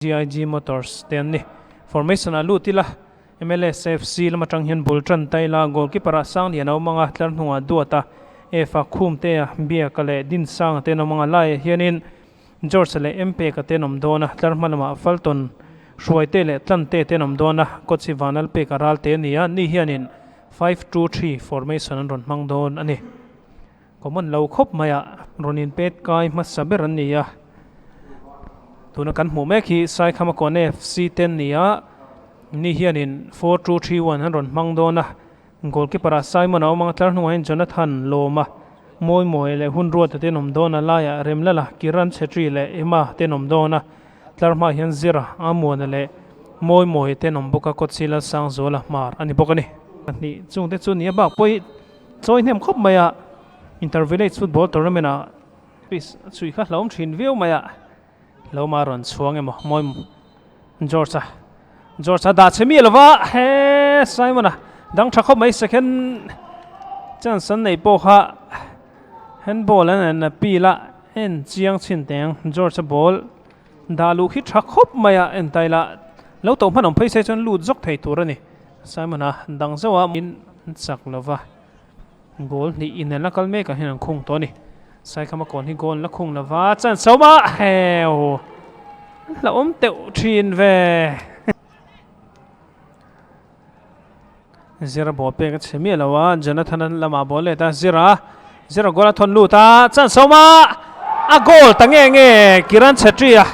GIG Motors te an ni. Formation ah lut ila MLSFC lam atang hian bul tan ta ila goalkeeper ah Sanglian a awm ang a, tlar hnungah Duata, Efa Khumtea, Biaka leh Dinsanga te an awm ang a, laiah hianin George-a leh Mpeka te an awm dawn a, tlar hma lamah Falton, Hruaite leh Tlante te an awm dawn a, coach hi Vanlalpeka Ralte a ni a, ni hianin 5-2-3 formation an rawn hmang dawn a ni. Common lo khawp mai a, rawn inpet kai hmasa ber an ni a, tuna kan hmuh mek hi Saikhama Kawn FC te an ni a, ni hianin 4-2-3-1 an rawn hmang dawn a, goalkeeper ah Simon a awm ang a, tlar hnungah hian Jonathan Lawma, Mawimawi leh Hunruata te an awm dawn a, laiah Remlala, Kiran Chhetri leh Emma te an awm dawn a, tlar hmaah hian Zira, Amuana leh Mawimawi te an awm bawk a, Kawtsi Lalsangzuala hmar a ni bawk a ni. Pahnih chungte chu nia bak pawh hi. Chawi hnem khawp mai a, Inter Village Football Tournament ah piece a chhui kha hlauhawm thin viau mai a, hlauhawm a rawn chhuang emaw mawi George a George a dah chhe miah lova he Simon a dang tha khawp mai second chance an nei pawh kha handball an an appeal a en chiang chhin teng George a ball dah luh khi tha khawp mai a en ta ila lo toh hman awm phei se chuan lut zawk thei tur a ni Simon a dang zauh a in an chak lo va, goal hnih inel a kal mek ah hian an khung tawh a ni. Saikhama kawn hi goal la khung lo va, chance a awm a, heu an hlauhawm teuh thin ve. Zira ball pek a chhe miah lo a, Jonathan a lamah ball let a, Zira, Zira goal a thawn lut a, chance a awm a, a goal ta nge nge Kiran Chhetri a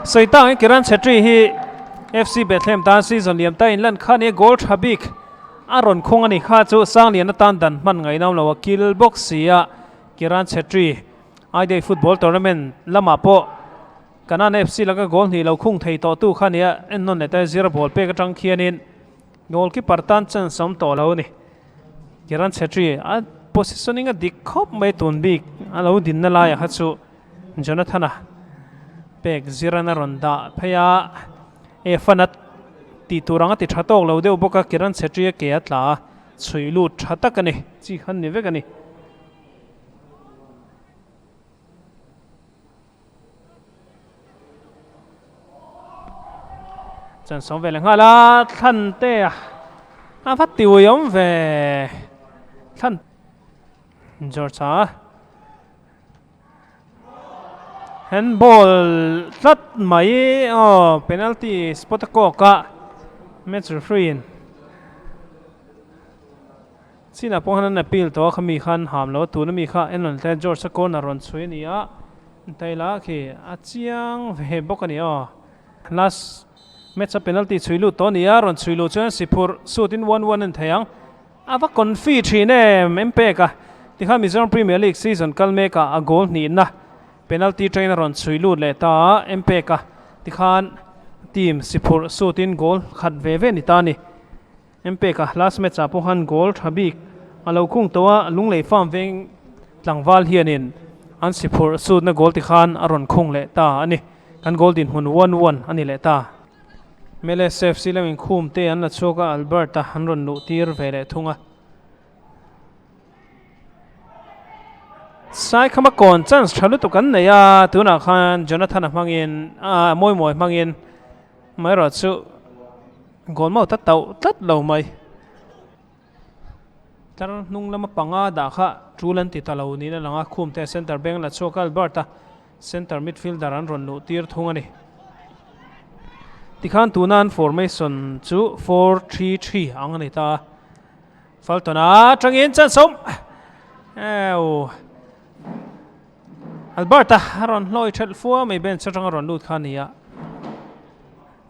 sawi tak ang Kiran Chhetri hi FC Bethlehem tan season liam ta inlan kha nia goal tha bik. A rawn khung a ni kha chu Sanglian atan dan hman ngainawm lo a kil bawk si a, Kiran Chhetri I-Day Football Tournament lamah pawh Kanan FC laka goal hnih lo khung thei tawh tu kha nia ennawn leh ta zir ball pek atang khianin goalkeeper tan chance a awm tawh lo a ni. Kiran Chhetri a positioning a dik khawp mai tun bik a lo dinna laiah kha chu Jonathan-a pek ziran a rawn dah phei a. E fanat tih tur anga ti tha tawk lo deuh bawk a, Kiran Chhetri a ke a tla a, chhuih lut tha tak a ni, chi khan ni vek a ni. Chan sawm ve leh nghal a, thlan te a a va ti ui awm ve thlan George a. Handball tlat mai aw penalty spot a kawk a match referee in chinah pawh khan an appeal tawh a khami khan ham lo a tuna mi kha en rawn tle George a corner rawn chhui a ni a taila khi a chiang ve bawk a ni aw last match a penalty chhui lut tawh a ni a rawn chhui luh chuan siphurh suit in 1-1 a ni thei ang. A va confi thin em em pek a, tikhan Mizoram Premier League season kal mekah a goal hnihna penalty atangin a rawn chhui lut leh ta a, em pek a, tikhan team si phurh sutin goal khat ve ve ni ta a ni. Em pek a, last match ah pawh khan goal tha bik a lo khung tawh a, Lunglei Farm veng tlangval hianin an si phurh sutna goal tikhan a rawn khung leh ta a ni. Kan goal dinhmun 1-1 a ni leh ta. MLSFC lam inkhum te an la chhuak a, Albert-a an rawn luh tir ve leh thung a. Saikhama kawn chance tha lutuk an nei a, tunah khan Jonathan-a hmangin ah Mawimawi hmangin amaherawh chu goal mauh ta tauh tlat lo mai. Tlar hnung lama panga dah kha tul an ti ta lo niin a lang a, khum te center bank la chhuak a, Albert-a center midfielder an rawn luh tir thung a ni. Tikhan tuna an formation chu 4-3-3 ang a ni ta a, Faltona atangin chance a awm eu Albert-a a rawn hlawi thelh fua mai bench atanga rawn lut kha a ni a,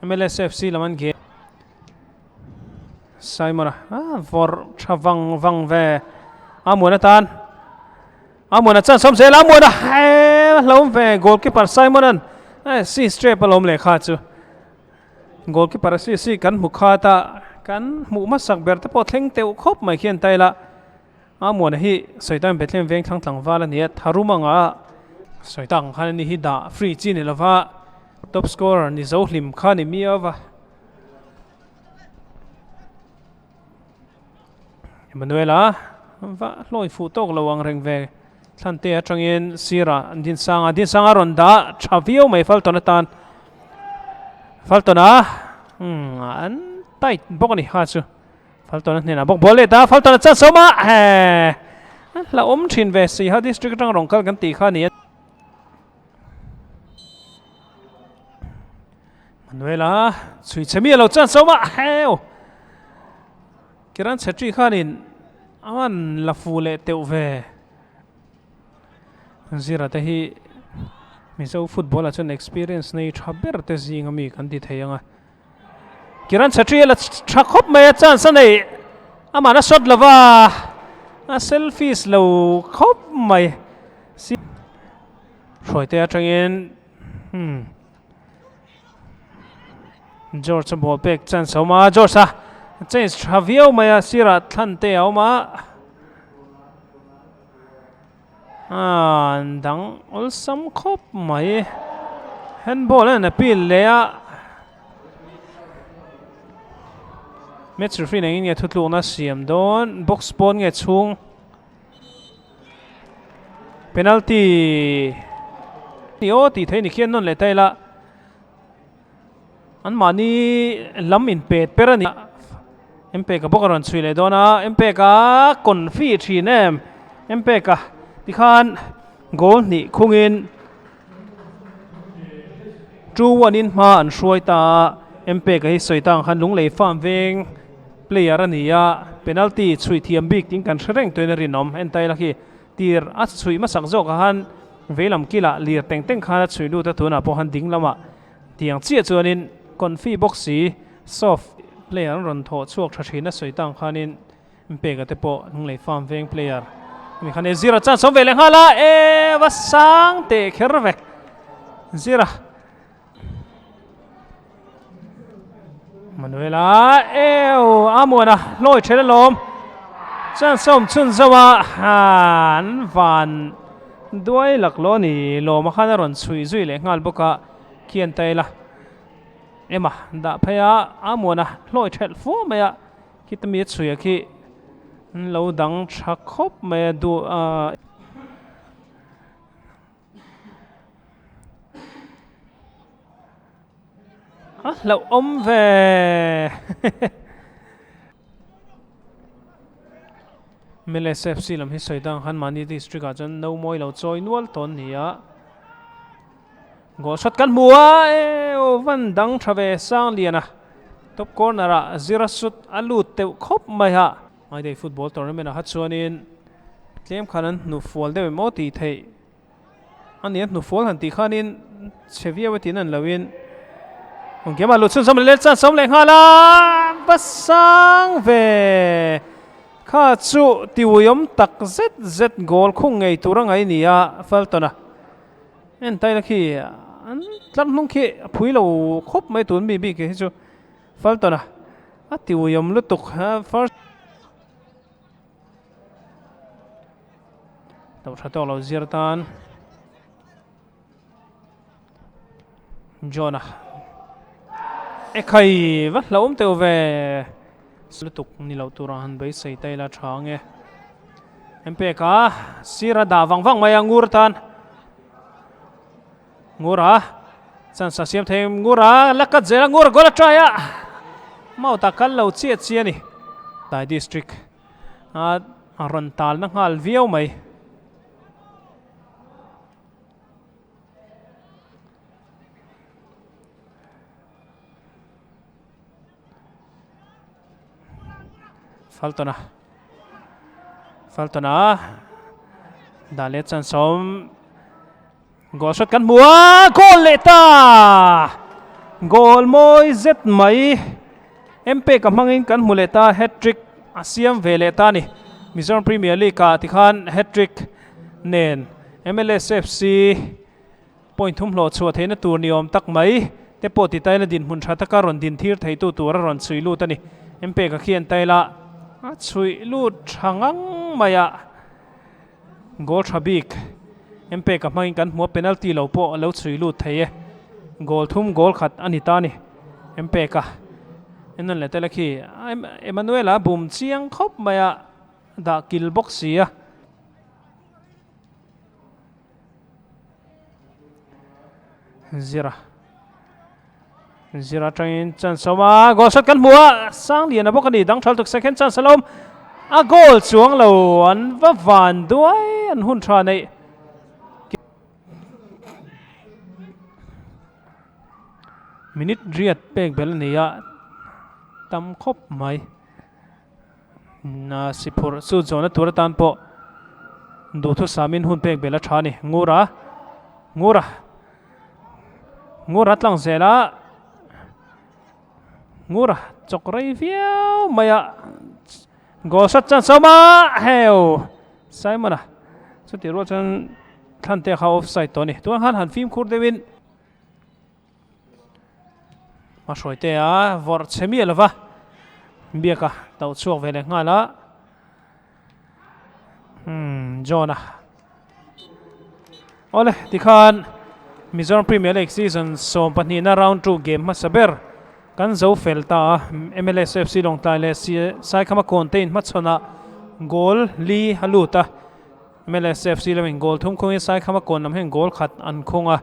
MLSFC lam an game. Simon a vawrh tha vang vang ve a muan atan a muan a chance awm zel a muan a he hlawm ve goalkeeper Simon an si strap a lawm leh kha chu goalkeeper a si si kan hmu kha ta kan hmuh hmasak ber te pawh thleng teuh khawp mai khian ta ila a muan hi sawitan Bethlehem veng thlang tlangval a ni a tharum anga sawi tak ang khan ani hi dah free chi ni lova top scorer ni zo hlim kha ni miau va. Emanuela va hlawi fuh tawk lo ang reng ve Thlante atangin sirah Dinsanga Dinsanga rawn dah tha viau mai Falton atan. Faltona umm an tight bawk a ni kha chu Faltona hnenah bawk ball let a Faltona chance a awm a hee a hlauhawm thin ve Saiha district atang rawng kal kan tih kha a ni a. Manuela chhui chhe mi a lo chance a awm a heu Kiran Chhetri khanin a man la fu leh teuh ve. Zira te hi Mizo football ah chuan experience nei tha ber te zing ami kan ti thei ang a. Kiran Chhetri a la tha khawp mai a chance a nei amah a shot lova a selfish lo khawp mai. Hruaite atangin hmm George a ball pek chance a awm a George a change tha viau mai a sirah thlan te a awm a. An dang awlsam khawp mai. Handball an appeal leh a. Match referee nen nge thutlukna siam dawn. Box pawn nge chhung. Penalty. Ni aw tih theih ni khian nawn leh ta ila. An mahni lam inpet per a ni. Mpeka bawk a rawn chhui leh dawn a, Mpeka confi thin em? Mpeka tikhan goal hnih khungin 2-1 in hma an hruai ta a, Mpeka hi sawi ta ang khan Lunglei farm veng player a ni a, penalty chhui thiam bik ting kan hre reng tuin a rinawm. Entaila khi tir a chhui hmasak zawkah khan veilam kilah lir teng teng khan a chhui lut a, tunah pawh khan ding lamah Tiang chiah chuanin confi bawk si soft player an rawn thawh chhuak tha thin a sawi tang khanin Mpeka te pawh Lunglei farm veng player mi khan e Zira chance awm ve leh nghal a e va sang teh kher ve Zira Manuela eu Amuana hlawi then alawm chance awm chhun zo a an van Duai laklawh a ni lawm a khan a rawn chhui zui leh nghal bawk a, khian ta ila ema dah phei a, a muan a hlawi thelh fua mai a, khita mi a chhui a khi an lo dang tha khawp mai a du a. A hlauhawm ve. MLSFC lam hi sawi dang khan mahni district ah chuan no mawi lo chawi nual tawn ni a. Goal shot kan hmu a, eo van dang tha ve sang lian a. Top corner ah zira shoot a lut teuh khawp mai a. Maidei football tournament ah kha chuanin tlem khan an hnu fual deuh em aw tih theih. A nia hnufual han tih khanin chhe viau e tiin an loin Ongkiama lut chhunzawm leh chance a awm leh nghal a, va sang ve kha chu tiuiawm tak zet zet goal khung ngei tur a ngaih a ni a, Fulton a entaina khi an tlar hnung khi a phui lo khawp mai tun mi bik hi chu Fulton a a tiuiawm lutuk first. Lo tha tawk lo zir tan John-a ekhai va hlauhawm teuh ve lutuk ni loh turah han beisei ta ila tha ang e Mpeka sir a dah vang vang mai a ngur tan Ngura chance a siam thei Ngura la cut zel a Ngura goal a try a Mauta kal lo chiah chiah a ni Tlai district a rawn tal na nghal viau mai. Faltona Faltona dah leh chance a awm. Goal shot kan hmu a, goal leh ta! Goal mawi zet mai. Mpe ka hmangin kan hmu leh ta, hat-trick a siam ve leh ta a ni. Mizoram Premier League ah tikhan hat-trick nen MLS FC point thum hlawh chhuah theihna tur ni awm tak mai te pawh ti taila dinhmun tha taka rawn din thir theitu tur a rawn chhui lut a ni. Mpe ka khian taila a chhui lut tha ngang mai a. Goal tha bik Mpeka hmangin kan hmu a, penalty lo pawh a lo chhui lut thei e. Goal thum goal khat a ni ta a ni. Mpeka en nawn leh tel a khi. Emmanuel-a bum chiang khawp mai a, dah kil bawk si a. Zira. Zira atangin chance a awm a, goal shot kan hmu a, Sangliana bawk a ni, dang thal tuk second chance a la awm, a goal chuang lo an va van duai an hun tha neih. Minute riat pek bel a ni a, tam khawp mai. Na si phurh chu zawhna tur atan pawh duhthusamin hun pek bel a tha a ni. Ngura, Ngura, Ngura tlang zel a, Ngura chawk rei viau mai a, goal shot chance a awm a, heu Simon-a chutih rual chuan Thlantea kha offside tawh a ni. Tunah khan han fimkhur deuhin. A hruai te a vawrh chhe miah lova biak a tauh chhuak ve leh nghal a umm John a awle tikhan Mizoram Premier League season 12 na round 2 game hmasa ber kan zo fel ta a MLS FC Lawngtlai leh Saikhama Kawnte in hmachhawnah goal li a lut a MLS FC lamin goal thum khungin Saikhama Kawn lam hian goal khat an khung a.